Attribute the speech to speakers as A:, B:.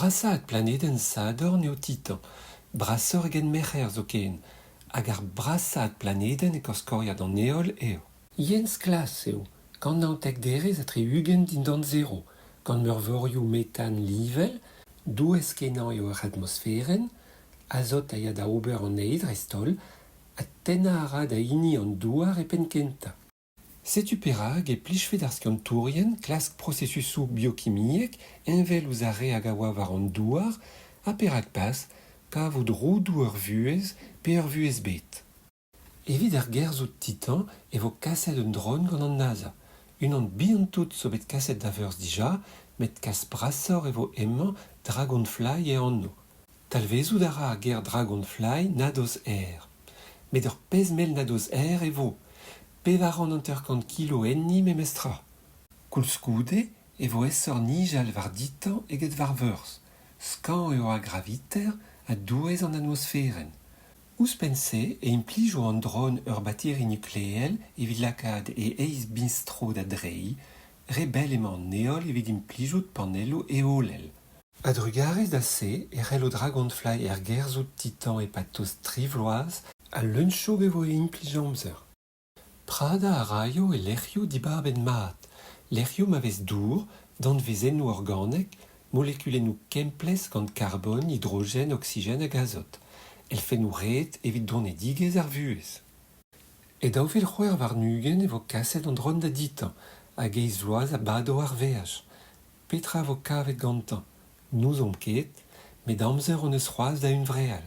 A: Brasaat planedenn Sadorn eo Titan, brasoc'h eget Merc'her zoken, hag ar brasaat planedenn e koskoriad an Heol eo. Yen-sklas eo, 119 derez dindan zero, gant meurvorioù metan liñvel, doues-kenañ eo hec'h atmosferenn, azot a ya da ober anezhi dreist-holl, ha tennañ a ra da hini an Douar e penn-kentañ. Setu perak e plijfe d'ar skiantourien klask prosesusoù biokimiek heñvel ouzh ar re hag a oa war an Douar ha perak pas kavout roudoù ur vuhez pe ur vuhez bet. Evit ergerzhout Titan e vo kaset un dron gant an NASA. Unan bihan-tout zo bet kaset da Veurzh dija met kalz brasoc'h e vo hemañ, Dragonfly e anv. Talvezout a ra ar ger Dragonfly nadoz-aer. Met ur pezh mell nadoz-aer e vo, 450 kilo enni memes tra. Koulskoude e vo aesoc'h nijal war Ditan eget war Veurzh. Skañv eo ar graviter ha doues an atmosferenn. Ouzhpenn-se e implijo an dron ur bateri nukleel evit lakaat e eizh biñs-tro da dreiñ, re bell emañ an Heol evit implijout panelloù heolel. A-drugarez da se e c'hello Dragonfly ergerzhout Titan e-pad tost tri vloaz ha leun-chouk e vo e implij-amzer. Pradañ a raio e lec'hioù dibabet mat, lec'hioù ma vez dour, danvezennoù organek, molekulennoù kemplezh gant karbon, hidrogen, oksigen hag azot, elfennoù ret evit donedigezh ar vuhez. E 2026 e vo kaset an dron da Ditan hag eizh vloaz a bado ar veaj. Petra a vo kavet gantañ ? N'ouzomp ket, met amzer hon eus c'hoazh da hunvreal.